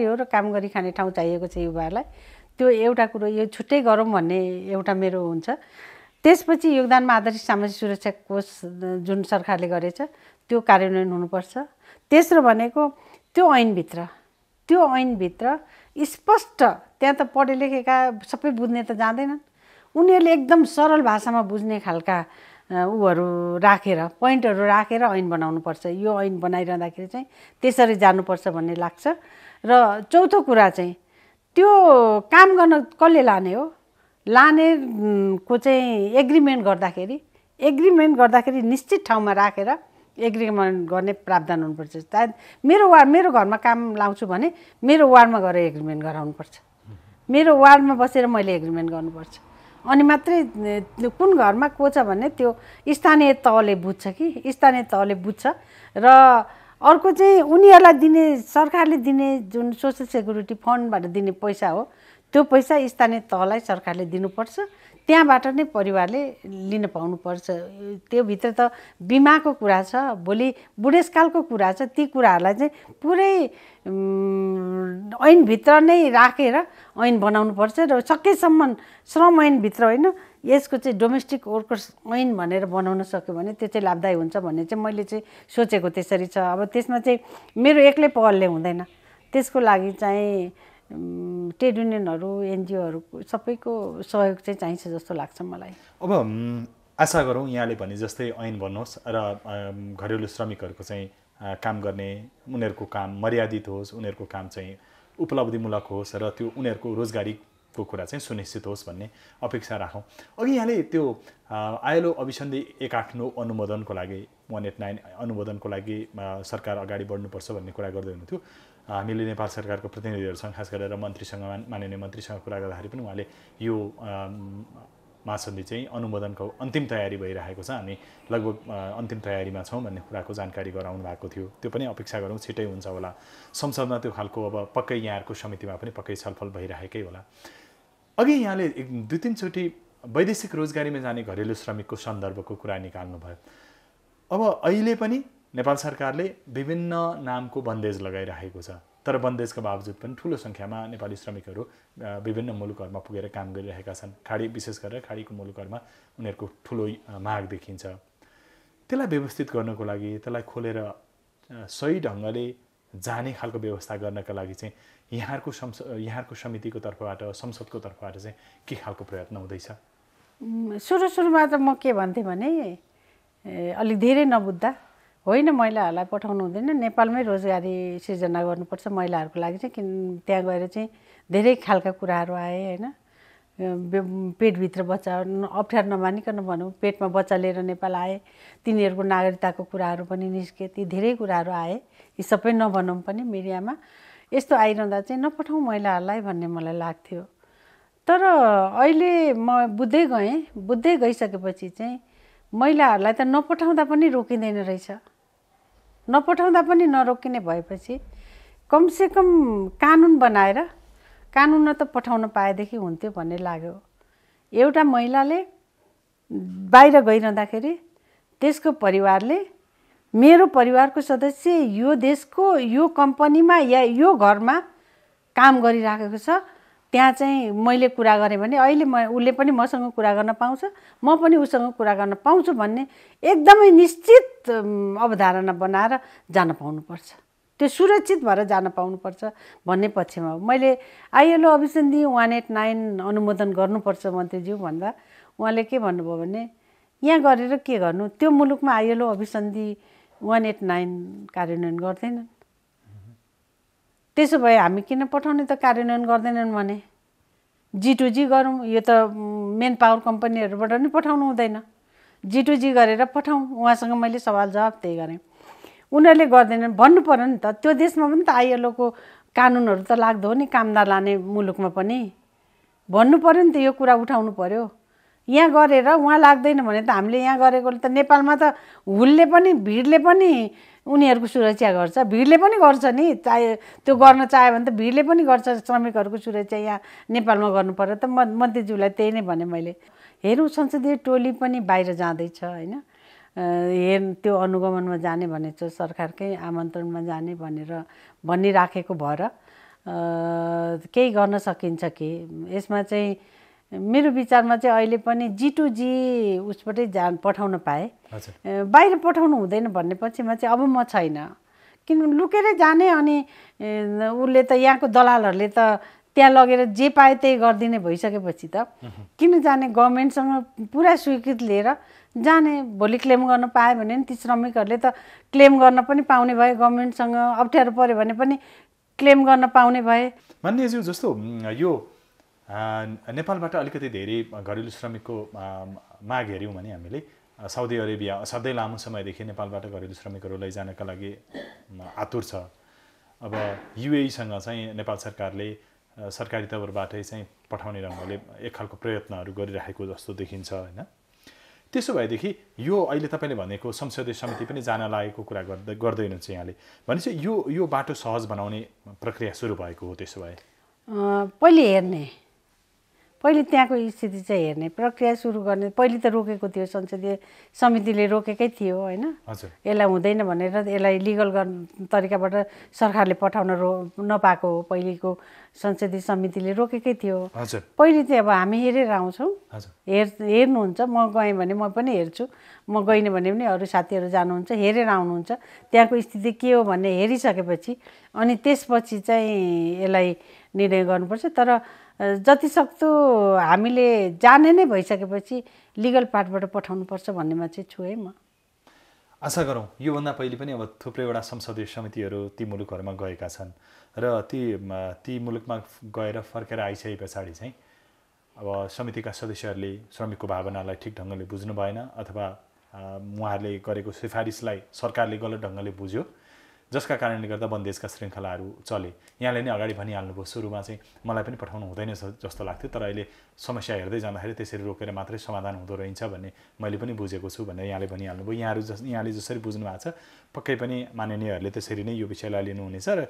हो र काम गरी खाने ठाउँ चाहिएको छ युवाहरूलाई। त्यो एउटा कुरो, यो छुट्टै गरौँ भन्ने एउटा मेरो हुन्छ। त्यसपछि योगदानमा आधारित सामाजिक सुरक्षा कोष जुन सरकारले गरेछ त्यो कार्यान्वयन हुनुपर्छ। तेस्रो भनेको त्यो ऐनभित्र स्पष्ट, त्यहाँ त पढे लेखेका सबै बुझ्ने त जाँदैनन्, उनीहरूले एकदम सरल भाषामा बुझ्ने खालका पोइन्टहरू राखेर ऐन बनाउनुपर्छ। यो ऐन बनाइरहँदाखेरि चाहिँ त्यसरी जानुपर्छ भन्ने लाग्छ। र चौथो कुरा चाहिँ त्यो काम गर्न कसले लाने हो, लानेको चाहिँ एग्रिमेन्ट गर्दाखेरि निश्चित ठाउँमा राखेर एग्रिमेन्ट गर्ने प्रावधान हुनुपर्छ। सायद मेरो घरमा काम लाउँछु भने मेरो वार्डमा गएर एग्रिमेन्ट गराउनुपर्छ। मेरो वार्डमा बसेर मैले एग्रिमेन्ट गर्नुपर्छ। अनि मात्रै कुन घरमा को छ भन्ने त्यो स्थानीय तहले बुझ्छ। र अर्को चाहिँ उनीहरूलाई दिने, सरकारले दिने जुन सोसल सेक्युरिटी फन्डबाट दिने पैसा हो, त्यो पैसा स्थानीय तहलाई सरकारले दिनुपर्छ। त्यहाँबाट नै परिवारले लिन पाउनुपर्छ। त्योभित्र त बिमाको कुरा छ, भोलि बुढेसकालको कुरा छ। ती कुराहरूलाई चाहिँ पुरै ऐनभित्र नै राखेर ऐन बनाउनुपर्छ र सकेसम्म श्रम ऐनभित्र होइन, यसको चाहिँ डोमेस्टिक वर्कर्स ऐन भनेर बनाउन सक्यो भने त्यो चाहिँ लाभदायी हुन्छ भन्ने चाहिँ मैले चाहिँ सोचेको त्यसरी छ। अब त्यसमा चाहिँ मेरो एक्लै पहलले हुँदैन। त्यसको लागि चाहिँ ट्रेड युनियनहरू एनजिओहरू सबैको सहयोग चाहिँ चाहिन्छ जस्तो लाग्छ मलाई। अब आशा गरौँ यहाँले भने जस्तै ऐन बनोस् र घरेलु श्रमिकहरूको चाहिँ काम गर्ने उनीहरूको काम मर्यादित होस्, उनीहरूको काम चाहिँ उपलब्धिमूलक होस् र त्यो उनीहरूको रोजगारीको कुरा चाहिँ सुनिश्चित होस् भन्ने अपेक्षा राखौँ। अघि यहाँले त्यो आइएलओ अभिसन्धि 189 अनुमोदनको लागि 189 अनुमोदनको लागि सरकार अगाडि बढ्नुपर्छ भन्ने कुरा गर्दै हुनुहुन्थ्यो। हामीले नेपाल सरकारको प्रतिनिधिहरूसँग खास गरेर मन्त्रीसँग माननीय मन्त्रीसँग कुरा गर्दाखेरि पनि उहाँले यो महासन्धि चाहिँ अनुमोदनको अन्तिम तयारी भइरहेको छ, हामी लगभग अन्तिम तयारीमा छौँ भन्ने कुराको जानकारी गराउनु भएको थियो। त्यो पनि अपेक्षा गरौँ छिटै हुन्छ होला। संसदमा त्यो खालको अब पक्कै यहाँहरूको समितिमा पनि पक्कै छलफल भइरहेकै होला। अघि यहाँले 2-3 चोटि वैदेशिक रोजगारीमा जाने घरेलु श्रमिकको सन्दर्भको कुरा निकाल्नुभयो। अब अहिले पनि नेपाल सरकारले विभिन्न नामको बन्देज लगाइरहेको छ, तर बन्देजका बावजुद पनि ठुलो सङ्ख्यामा नेपाली श्रमिकहरू विभिन्न मुलुकहरूमा पुगेर काम गरिरहेका छन्। खाडी विशेष गरेर खाडीको मुलुकहरूमा उनीहरूको ठुलो माग देखिन्छ। त्यसलाई व्यवस्थित गर्नको लागि, त्यसलाई खोलेर सही ढङ्गले जाने खालको व्यवस्था गर्नका लागि चाहिँ यहाँहरूको समितिको तर्फबाट, संसदको तर्फबाट चाहिँ के खालको प्रयत्न हुँदैछ? सुरुमा त म के भन्थेँ भने अलिक धेरै नबुझ्दा होइन, महिलाहरूलाई पठाउनु हुँदैन, नेपालमै रोजगारी सिर्जना गर्नुपर्छ महिलाहरूको लागि चाहिँ। किन त्यहाँ गएर चाहिँ धेरै खालका कुराहरू आए होइन। पेटभित्र बच्चा अप्ठ्यारो नमानिकन भनौँ, पेटमा बच्चा लिएर नेपाल आए, तिनीहरूको नागरिकताको कुराहरू पनि निस्के, ती धेरै कुराहरू आए। यी सबै नभनौँ पनि मिडियामा यस्तो आइरहँदा चाहिँ नपठाउँ महिलाहरूलाई भन्ने मलाई लाग्थ्यो। तर अहिले म बुझ्दै गइसकेपछि चाहिँ महिलाहरूलाई त नपठाउँदा पनि रोकिँदैन रहेछ। नपठाउँदा पनि नरोकिने भएपछि कमसेकम कानुन बनाएर कानुनमा त पठाउन पाएदेखि हुन्थ्यो भन्ने लाग्यो। एउटा महिलाले बाहिर गइरहँदाखेरि त्यसको परिवारले मेरो परिवारको सदस्य यो देशको यो कम्पनीमा या यो घरमा काम गरिराखेको छ, त्यहाँ चाहिँ मैले कुरा गरेँ भने अहिले उसले पनि मसँग कुरा गर्न पाउँछ, म पनि उसँग कुरा गर्न पाउँछु भन्ने एकदमै निश्चित अवधारणा बनाएर जान पाउनुपर्छ। त्यो सुरक्षित भएर जान पाउनुपर्छ भन्ने पक्षमा मैले आइएलओ अभिसन्धि 189 अनुमोदन गर्नुपर्छ मन्त्रीज्यू भन्दा उहाँले के भन्नुभयो भने यहाँ गरेर के गर्नु, त्यो मुलुकमा आइएलओ अभिसन्धि 189 कार्यान्वयन गर्दैनन्, त्यसो भए हामी किन पठाउने त कार्यान्वयन गर्दैनन् भने G2G गरौँ। यो त मेन पावर कम्पनीहरूबाट नि पठाउनु हुँदैन, G2G गरेर पठाउँ। उहाँसँग मैले सवाल जवाब त्यही गरेँ। उनीहरूले गर्दैनन् भन्नु पर्यो नि त। त्यो देशमा पनि त आइएलओको कानुनहरू त लाग्दो हो नि, कामदार लाने मुलुकमा पनि भन्नु पर्यो नि त, यो कुरा उठाउनु पर्यो। यहाँ गरेर उहाँ लाग्दैन भने त हामीले यहाँ गरेकोले त नेपालमा त हुलले पनि भिडले पनि उनीहरूको सुरक्षा गर्छ, भिडले पनि गर्छ नि। त्यो गर्न चाह्यो भने त भिडले पनि गर्छ। श्रमिकहरूको सुरक्षा यहाँ नेपालमा गर्नु पर्यो त। मन्त्रीज्यूलाई त्यही नै भने मैले। हेरौँ, संसदीय टोली पनि बाहिर जाँदैछ होइन, त्यो अनुगमनमा जाने भनेछ, सरकारकै आमन्त्रणमा जाने भनेर भनिराखेको भएर केही गर्न सकिन्छ कि यसमा चाहिँ मेरो विचारमा चाहिँ अहिले पनि G2G उसबाटै पठाउन पाए, बाहिर पठाउनु हुँदैन भन्ने पक्षमा चाहिँ अब म छैन। किन लुकेरै जाने अनि उसले त यहाँको दलालहरूले त त्यहाँ लगेर जे पाए त्यही गरिदिने भइसकेपछि त किन जाने। गभर्मेन्टसँग पुरा स्वीकृति लिएर जाने। भोलि क्लेम गर्न पायो भने नि ती श्रमिकहरूले त क्लेम गर्न पनि पाउने भए, गभर्मेन्टसँग अप्ठ्यारो पऱ्यो भने पनि क्लेम गर्न पाउने भए। मान्यज्यू, जस्तो यो नेपालबाट अलिकति धेरै घरेलु श्रमिकको माग हेऱ्यौँ भने हामीले साउदी अरेबिया असाध्यै लामो समयदेखि नेपालबाट घरेलु श्रमिकहरू लैजानका लागि आतुर छ। अब युएईसँग चाहिँ नेपाल सरकारले सरकारी तौरबाटै चाहिँ पठाउने ढङ्गले एक खालको प्रयत्नहरू गरिरहेको जस्तो देखिन्छ होइन। त्यसो भएदेखि यो अहिले तपाईँले भनेको संसदीय समिति पनि जान लागेको कुरा गर्दै हुनुहुन्छ यहाँले, भनेपछि यो बाटो सहज बनाउने प्रक्रिया सुरु भएको हो। त्यसो भए पहिले त्यहाँको स्थिति चाहिँ हेर्ने प्रक्रिया सुरु गर्ने। पहिले त रोकेको थियो, संसदीय समितिले रोकेकै थियो होइन। यसलाई हुँदैन भनेर यसलाई लिगल तरिकाबाट सरकारले पठाउन नपाएको हो। पहिलेको संसदीय समितिले रोकेकै थियो। हजुर पहिले चाहिँ अब हामी हेरेर आउँछौँ, हजुर हेर्नुहुन्छ। म गएँ भने म पनि हेर्छु, म गइनँ भने पनि अरू साथीहरू जानुहुन्छ, हेरेर आउनुहुन्छ। त्यहाँको स्थिति के हो भन्ने हेरिसकेपछि अनि त्यसपछि चाहिँ यसलाई निर्णय गर्नुपर्छ। तर जतिसक्दो हामीले जाने नै भइसकेपछि लिगल पार्टबाट पठाउनुपर्छ भन्नेमा चाहिँ छु है म। आशा गरौँ योभन्दा पहिले पनि अब थुप्रैवटा संसदीय समितिहरू ती मुलुकहरूमा गएका छन् र ती मुलुकमा गएर फर्केर आइसके पछाडि चाहिँ अब समितिका सदस्यहरूले श्रमिकको भावनालाई ठिक ढङ्गले बुझ्नु भएन अथवा उहाँहरूले गरेको सिफारिसलाई सरकारले गलत ढङ्गले बुझ्यो, जसका कारणले गर्दा बन्देजका श्रृङ्खलाहरू चले। यहाँले नै अगाडि भनिहाल्नुभयो, सुरुमा चाहिँ मलाई पनि पठाउनु हुँदैन जस्तो लाग्थ्यो, तर अहिले समस्या हेर्दै जाँदाखेरि त्यसरी रोकेर मात्रै समाधान हुँदो रहेछ भन्ने मैले पनि बुझेको छु भनेर यहाँले भनिहाल्नुभयो। यहाँले जसरी बुझ्नु भएको छ पक्कै पनि माननीयहरूले त्यसरी नै यो विषयलाई लिनुहुनेछ र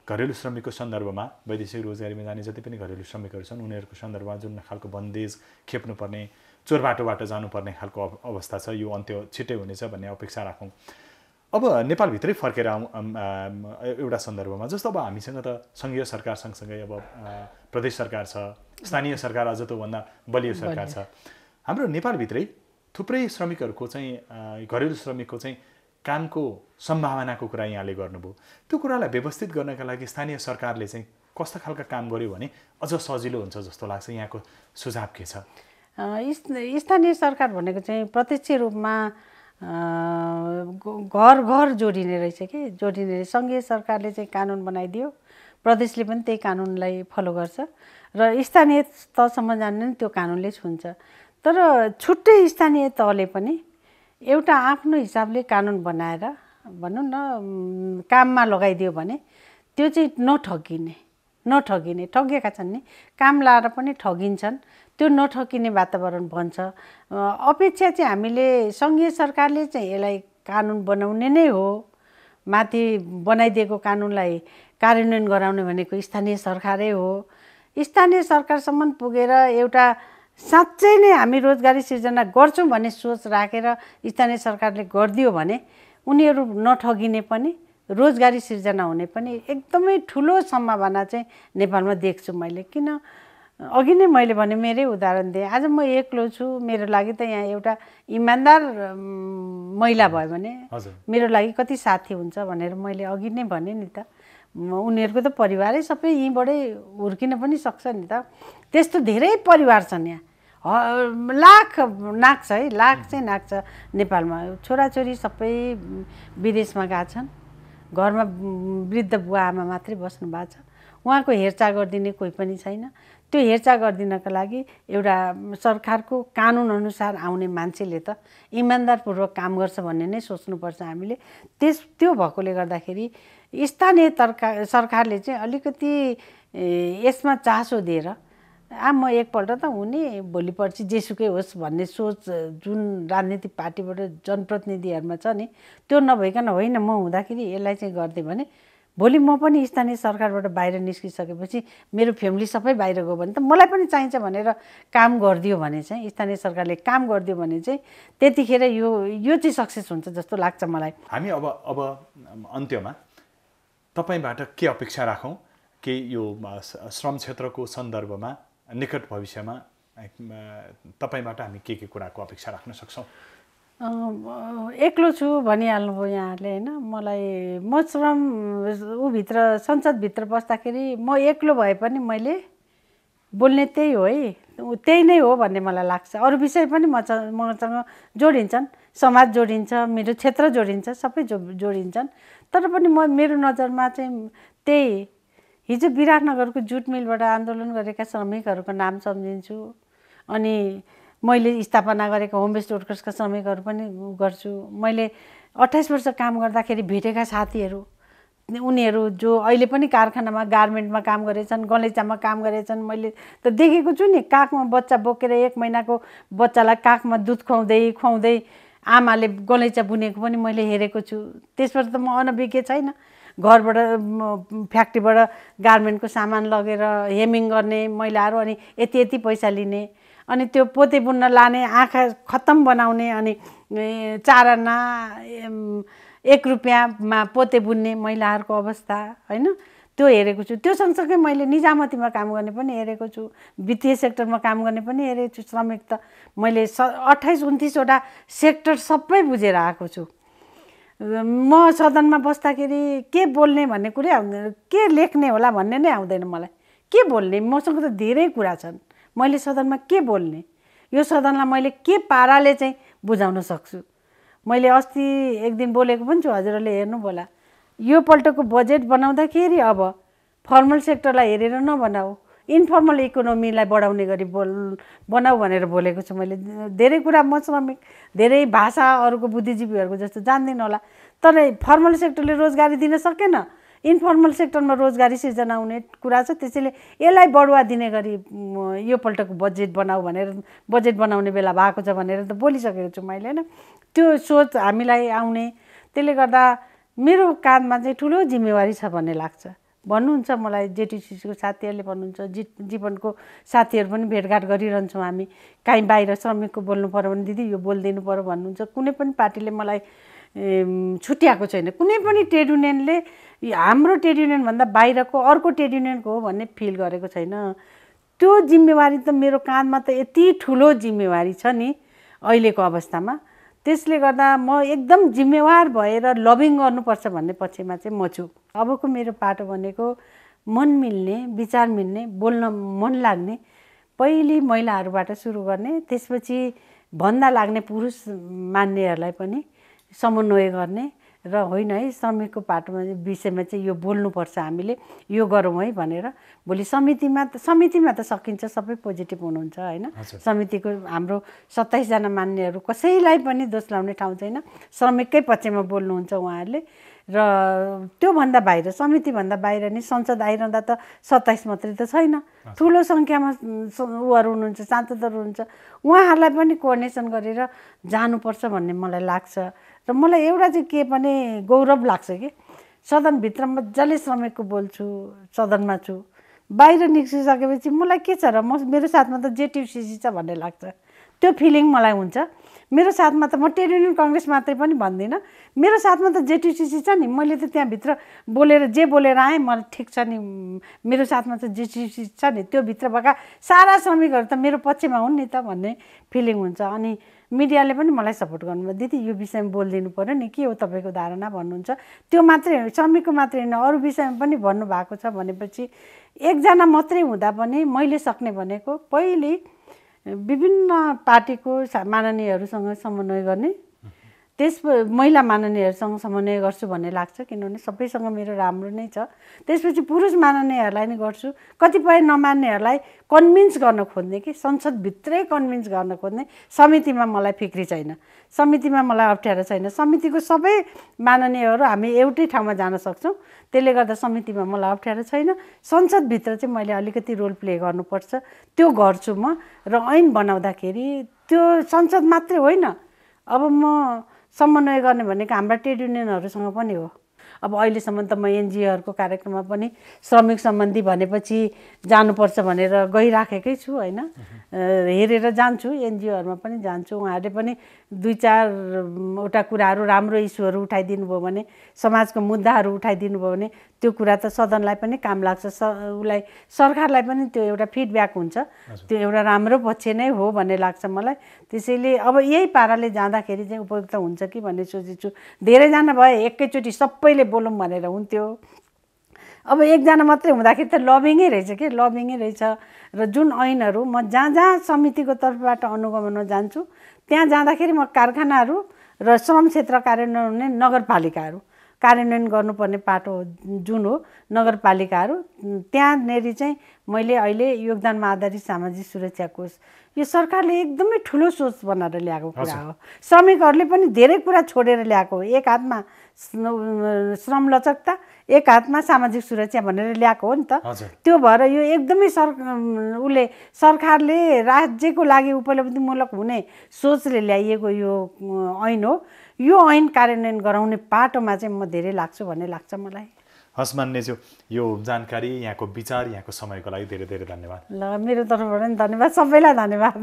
घरेलु श्रमिकको सन्दर्भमा वैदेशिक रोजगारीमा जाने जति पनि घरेलु श्रमिकहरू छन् उनीहरूको सन्दर्भमा जुन खालको बन्देज खेप्नुपर्ने, चोरबाटोबाट जानुपर्ने खालको अवस्था छ, यो अन्त्य छिट्टै हुनेछ भन्ने अपेक्षा राखौँ। अब नेपालभित्रै फर्केर एउटा सन्दर्भमा जस्तो अब हामीसँग त सङ्घीय सरकार सँगसँगै अब प्रदेश सरकार छ, स्थानीय सरकार अझ त्योभन्दा बलियो सरकार छ। हाम्रो नेपालभित्रै थुप्रै श्रमिकहरूको चाहिँ घरेलु श्रमिकको चाहिँ कामको सम्भावनाको कुरा यहाँले गर्नुभयो। त्यो कुरालाई व्यवस्थित गर्नका लागि स्थानीय सरकारले चाहिँ कस्ता खालका काम गर्यो भने अझ सजिलो हुन्छ जस्तो लाग्छ? यहाँको सुझाव के छ? स्थानीय सरकार भनेको चाहिँ प्रत्यक्ष रूपमा घर घर जोडिने रहेछ कि जोडिने। सङ्घीय सरकारले चाहिँ कानुन बनाइदियो, प्रदेशले पनि त्यही कानुनलाई फलो गर्छ र स्थानीय तहसम्म जाने त्यो कानुनले छुन्छ। तर छुट्टै स्थानीय तहले पनि एउटा आफ्नो हिसाबले कानुन बनाएर भनौँ न काममा लगाइदियो भने त्यो चाहिँ नठगिने ठगिएका छन् नि, काम लाएर पनि ठगिन्छन्, त्यो नठगिने वातावरण बन्छ। अपेक्षा चाहिँ हामीले सङ्घीय सरकारले चाहिँ यसलाई कानुन बनाउने नै हो, माथि बनाइदिएको कानुनलाई कार्यान्वयन गराउने भनेको स्थानीय सरकारै हो। स्थानीय सरकारसम्म पुगेर एउटा साँच्चै नै हामी रोजगारी सिर्जना गर्छौँ भन्ने सोच राखेर स्थानीय सरकारले गरिदियो भने उनीहरू नठगिने पनि, रोजगारी सिर्जना हुने पनि एकदमै ठुलो सम्भावना चाहिँ नेपालमा देख्छु मैले। किन अघि नै मैले भने मेरै उदाहरण दिएँ, आज म एक्लो छु, मेरो लागि त यहाँ एउटा इमान्दार महिला भयो भने मेरो लागि कति साथी हुन्छ भनेर मैले अघि नै भने नि त। उनीहरूको त परिवारै सबै यहीँबाटै हुर्किन पनि सक्छ नि त। त्यस्तो धेरै परिवार छन् यहाँ, लाख नाग्छ है, लाख चाहिँ नाग्छ नेपालमा। छोराछोरी सबै विदेशमा गएका छन्, घरमा वृद्ध बुवा आमा मात्रै बस्नु भएको छ, उहाँको हेरचाह गरिदिने कोही पनि छैन। त्यो हेरचाह गरिदिनका लागि एउटा सरकारको कानुनअनुसार आउने मान्छेले त इमान्दारपूर्वक काम गर्छ भन्ने नै सोच्नुपर्छ हामीले। त्यो भएकोले गर्दाखेरि स्थानीय सरकारले चाहिँ अलिकति यसमा चासो दिएर म एकपल्ट त हुने, भोलि पर्सि जेसुकै होस् भन्ने सोच जुन राजनीतिक पार्टीबाट जनप्रतिनिधिहरूमा छ नि, त्यो नभइकन होइन म हुँदाखेरि यसलाई चाहिँ गरिदिएँ भने भोलि म पनि स्थानीय सरकारबाट बाहिर निस्किसकेपछि मेरो फ्यामिली सबै बाहिर गयो भने त मलाई पनि चाहिन्छ भनेर काम गरिदियो भने चाहिँ, स्थानीय सरकारले काम गरिदियो भने चाहिँ त्यतिखेर यो चाहिँ सक्सेस हुन्छ जस्तो लाग्छ मलाई। हामी अब अन्त्यमा तपाईँबाट के अपेक्षा राखौँ कि यो श्रम क्षेत्रको सन्दर्भमा निकट भविष्यमा तपाईँबाट हामी के कुराको अपेक्षा राख्न सक्छौँ? एक्लो छु भनिहाल्नुभयो यहाँहरूले होइन। म श्रम भित्र संसदभित्र बस्दाखेरि म एक्लो भए पनि मैले बोल्ने त्यही हो है, त्यही नै हो भन्ने मलाई लाग्छ। अरू विषय पनि मसँग जोडिन्छन्, समाज जोडिन्छ, मेरो क्षेत्र जोडिन्छ, सबै जोडिन्छन्। तर पनि मेरो नजरमा चाहिँ त्यही हिजो विराटनगरको जुट मिलबाट आन्दोलन गरेका श्रमिकहरूको नाम सम्झिन्छु। अनि मैले स्थापना गरेको होम बेस्ड वर्कर्सका श्रमिकहरू पनि गर्छु। मैले 28 वर्ष काम गर्दाखेरि भेटेका साथीहरू, उनीहरू जो अहिले पनि कारखानामा गार्मेन्टमा काम गरेछन्, गलैँचामा काम गरेछन्, मैले त देखेको छु नि। काखमा बच्चा बोकेर 1 महिनाको बच्चालाई काखमा दुध खुवाउँदै आमाले गलैँचा बुनेको पनि मैले हेरेको छु। त्यसबाट त म अनभिज्ञ छैन। घरबाट फ्याक्ट्रीबाट गार्मेन्टको सामान लगेर हेमिङ गर्ने महिलाहरू, अनि यति पैसा लिने, अनि त्यो पोते बुन्न लाने, आँखा खत्तम बनाउने, अनि 4 आना 1 रुपियाँमा पोते बुन्ने महिलाहरूको अवस्था होइन। त्यो हेरेको छु। त्यो सँगसँगै मैले निजामतीमा काम गर्ने पनि हेरेको छु, वित्तीय सेक्टरमा काम गर्ने पनि हेरेको छु। श्रमिक त मैले 28-29वटा सेक्टर सबै बुझेर आएको छु। म सदनमा बस्दाखेरि के बोल्ने भन्ने कुरै आउँदैन, के लेख्ने होला भन्ने नै आउँदैन मलाई। के बोल्ने, मसँग त धेरै कुरा छन्, मैले सदनमा के बोल्ने, यो सदनलाई मैले के पाराले चाहिँ बुझाउन सक्छु। मैले अस्ति एक दिन बोलेको पनि छु, हजुरहरूले हेर्नु होला। यो पल्टको बजेट बनाउँदाखेरि अब फर्मल सेक्टरलाई हेरेर नबनाऊ, इन्फर्मल इकोनोमीलाई बढाउने गरी बनाऊ भनेर बोलेको छु मैले। धेरै कुरा म श्रमिक, धेरै भाषा अरूको बुद्धिजीवीहरूको जस्तो जान्दिनँ होला, तर फर्मल सेक्टरले रोजगारी दिन सकेन, इन्फर्मल सेक्टरमा रोजगारी सिर्जना हुने कुरा छ। त्यसैले यसलाई बढुवा दिने गरी यो पल्टको बजेट बनाऊ भनेर, बजेट बनाउने बेला भएको छ भनेर त बोलिसकेको छु मैले, होइन। त्यो सोच हामीलाई आउने, त्यसले गर्दा मेरो काँधमा चाहिँ ठुलो जिम्मेवारी छ भन्ने लाग्छ। भन्नुहुन्छ मलाई जेटिसीको साथीहरूले भन्नुहुन्छ, जीवनको साथीहरू पनि भेटघाट गरिरहन्छौँ हामी, काहीँ बाहिर श्रमिकको बोल्नु पऱ्यो भने दिदी यो बोलिदिनु पऱ्यो भन्नुहुन्छ। कुनै पनि पार्टीले मलाई छुट्याएको छैन, कुनै पनि ट्रेड युनियनले हाम्रो ट्रेड युनियनभन्दा बाहिरको अर्को ट्रेड युनियनको हो भन्ने फिल गरेको छैन। त्यो जिम्मेवारी त मेरो काँधमा त यति ठुलो जिम्मेवारी छ नि अहिलेको अवस्थामा। त्यसले गर्दा म एकदम जिम्मेवार भएर लबिङ गर्नुपर्छ भन्ने पक्षमा चाहिँ म छु। अबको मेरो पाटो भनेको मन मिल्ने, विचार मिल्ने, बोल्न मन लाग्ने, पहिले महिलाहरूबाट सुरु गर्ने, त्यसपछि भन्दा लाग्ने पुरुष मान्नेहरूलाई पनि समन्वय गर्ने र होइन है श्रमिकको पाटोमा विषयमा चाहिँ यो बोल्नुपर्छ, हामीले यो गरौँ है भनेर। भोलि समितिमा त सकिन्छ, सबै पोजिटिभ हुनुहुन्छ होइन। समितिको हाम्रो 27 जना मान्नेहरू कसैलाई पनि दोष लाउने ठाउँ छैन, श्रमिककै पक्षमा बोल्नुहुन्छ उहाँहरूले। र त्योभन्दा बाहिर, समितिभन्दा बाहिर नि संसद आइरहँदा त 27 मात्रै त छैन, ठुलो सङ्ख्यामा उहरू हुनुहुन्छ, सांसदहरू हुनुहुन्छ, उहाँहरूलाई पनि कोअर्डिनेसन गरेर जानुपर्छ भन्ने मलाई लाग्छ। र मलाई एउटा चाहिँ के पनि गौरव लाग्छ कि सदनभित्र मजाले श्रमिकको बोल्छु, सदनमा छु, बाहिर निस्किसकेपछि मलाई के छ र मेरो साथमा त जेटियुसिसी छ भन्ने लाग्छ। त्यो फिलिङ मलाई हुन्छ। मेरो साथमा त म ट्रेड युनियन कङ्ग्रेस मात्रै पनि भन्दिनँ, मेरो साथमा त जेटियुसिसी छ नि, मैले त त्यहाँभित्र बोलेर आएँ, मलाई ठिक छ नि, मेरो साथमा त जेटियुसिसी छ नि, त्यो भित्र भएका सारा श्रमिकहरू त मेरो पक्षमा हुन् नि त भन्ने फिलिङ हुन्छ। अनि मिडियाले पनि मलाई सपोर्ट गर्नुभयो, दिदी यो विषयमा बोलिदिनु पऱ्यो नि, के हो तपाईँको धारणा भन्नुहुन्छ। त्यो मात्रै श्रमिकको मात्रै होइन, अरू विषयमा पनि भन्नुभएको छ भनेपछि एकजना मात्रै हुँदा पनि मैले सक्ने भनेको पहिले विभिन्न पार्टीको माननीयहरूसँग समन्वय गर्ने, महिला माननीयहरूसँग समन्वय गर्छु भन्ने लाग्छ, किनभने सबैसँग मेरो राम्रो नै छ। त्यसपछि पुरुष माननीयहरूलाई नै गर्छु, कतिपय नमान्नेहरूलाई कन्भिन्स गर्न खोज्ने कि संसदभित्रै कन्भिन्स गर्न खोज्ने। समितिमा मलाई फिक्री छैन, समितिमा मलाई अप्ठ्यारो छैन, समितिको सबै माननीयहरू हामी एउटै ठाउँमा जान सक्छौँ, त्यसले गर्दा समितिमा मलाई अप्ठ्यारो छैन। संसदभित्र चाहिँ मैले अलिकति रोल प्ले गर्नुपर्छ, त्यो गर्छु म। र ऐन बनाउँदाखेरि त्यो संसद मात्रै होइन, अब म समन्वय गर्ने भनेको हाम्रा ट्रेड युनियनहरूसँग पनि हो। अब अहिलेसम्म त म एनजिओहरूको कार्यक्रममा पनि श्रमिक सम्बन्धी भनेपछि जानुपर्छ भनेर गइराखेकै छु होइन, हेरेर जान्छु, एनजिओहरूमा पनि जान्छु। उहाँहरूले पनि 2-4वटा कुराहरू, राम्रो इस्युहरू उठाइदिनु भयो भने, समाजको मुद्दाहरू उठाइदिनु भयो भने त्यो कुरा त सदनलाई पनि काम लाग्छ, उसलाई सरकारलाई पनि त्यो एउटा फिडब्याक हुन्छ, त्यो एउटा राम्रो पक्ष नै हो भन्ने लाग्छ मलाई। त्यसैले अब यही पाराले जाँदाखेरि चाहिँ उपयुक्त हुन्छ कि भन्ने सोचेछु। धेरैजना भए एकैचोटि सबैले बोलौँ भनेर हुन्थ्यो, अब एकजना मात्रै हुँदाखेरि त लबिङै रहेछ कि, लबिङै रहेछ। र जुन ऐनहरू म जहाँ समितिको तर्फबाट अनुगमनमा जान्छु, त्यहाँ जाँदाखेरि म कारखानाहरू र श्रम क्षेत्र कार्यान्वयन हुने नगरपालिकाहरू, कार्यान्वयन गर्नुपर्ने पाटो जुन हो नगरपालिकाहरू, त्यहाँनेरि चाहिँ मैले अहिले योगदानमा आधारित सामाजिक सुरक्षा कोष, यो सरकारले एकदमै ठुलो सोच बनाएर ल्याएको कुरा हो। श्रमिकहरूले पनि धेरै कुरा छोडेर ल्याएको हो, एक हातमा श्रम लचकता, एक हातमा सामाजिक सुरक्षा भनेर ल्याएको हो नि त। त्यो भएर यो एकदमै सरकारले राज्यको लागि उपलब्धिमूलक हुने सोचले ल्याइएको यो ऐन हो। यो ऐन कार्यान्वयन गराउने पाटोमा चाहिँ म धेरै लाग्छु भन्ने लाग्छ मलाई। हस् मान्यज्यू, यो जानकारी, यहाँको विचार, यहाँको समयको लागि धेरै धेरै धन्यवाद। ल, मेरो तर्फबाट पनि धन्यवाद, सबैलाई धन्यवाद।